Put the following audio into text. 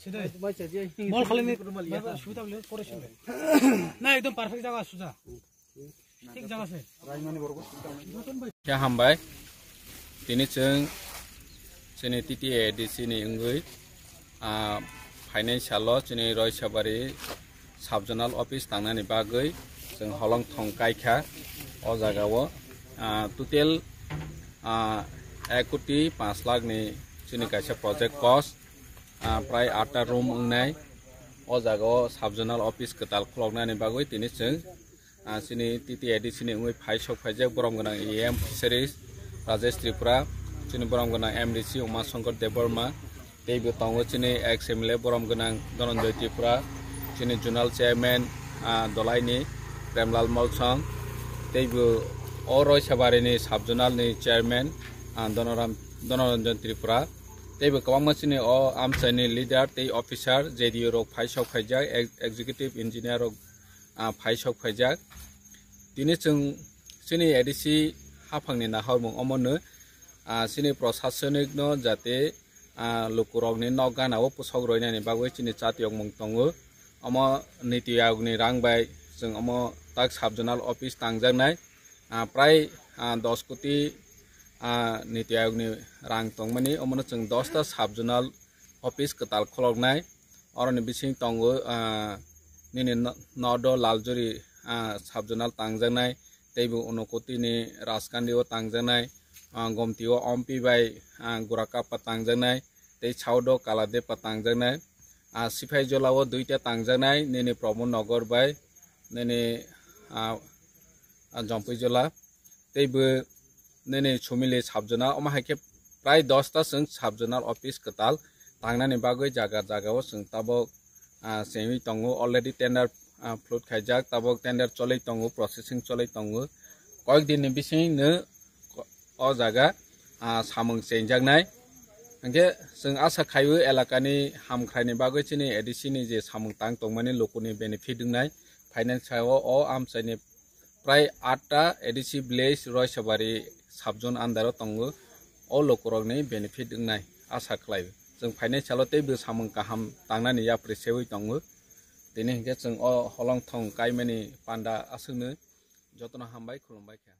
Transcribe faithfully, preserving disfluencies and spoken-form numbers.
Mol khali ni suda bole pore sile. Na ekdom perfect jaga suja. Thik jaga se. Khe hambai. Tini chwng chini T T A D C ni wngwi, ah, phainai salo chini Roisabari sub zonal office tangnani bagwi chwng holong thong kaikha o jagao, ah, total, ah, ek koti panch lakh ni chini kaisa project cost, ah, prai atta room wngnai o jagao sub zonal office kwtal khuloknani bagwi tini chwng, ah, chini T T A D C ni wngwi phai sok phaijak borom gwnang E M Fisheries Rajesh Tripura, chini borom gwnang M D C Uma Shankar Debbarma, teibo tongo chini ex M L A borom gwnang Dhananjoy Tripura, chini zonal chairman, ah, Dolaini Premlal Molsong, teibo o Roisabari ni sub zonal ni chairman, ah, Dhonoram-, Dhonoranjan Tripura, teibo kwbangma chini o amchaini leader tei officer, J D O rok phai sok phaijak, ex-, executive engineer rok, ah, phai sok phaijak. Tini chwng chini A D C haphangni naharmung omono, ah, chini prosasonik no jate, ah, lukurokni nok gana o pusok roinani bagwi chini chatiyokmung tongo. Omo niti ayogni rang bai chwng omo tak sub zonal office tangjaknai. Ah, prai, ah, dos koti, ah, niti ayogni rang tongmani, omono chwng dosta sub zonal office kwtal khuloknai. Oroni bising tongo, ah, nini no-, nodo Laljuri, ah, sub zonal tangjaknai, teibo Unakoti ni Rajkandi o tangjaknai, ah, Gomti o Ompi bai, ah, Gurakapa tangjaknai, tei Saudo Kaladepa tangjaknai, ah, Siphaijola o duita tangjaknai, nini Pramod Nagar bai, nini, ah, ah, Jompuijola, teibo nini Sumili sub zonal, omo hai khe prai dosta chwng sub zonal office kwtal tangnani bagwi jaga jaga o chwng tabok, ah, chengwi tongo, already tender, ah, float khaijak, tabok tender cholwi tongo, processing cholwi tongo, koyek din ni bising no o jaga, ah, samung chengjaknai. Hingkhe chwng asa khaio elakani hamkhraini bagwi chini A D C ni je samung tang tongmani lukuni benefit wngnai, finance o, o amchaini prai atta A D C village Roisabari sub zone under o tongo, o lukurokni benefit wngnai asa khlaio. Chwng phainai salo teibo samung kaham tangnani yapri seui tongo. Tini hingkhe chwng o holong thong kaimani panda aswkno jotono hambai khulumbai kha.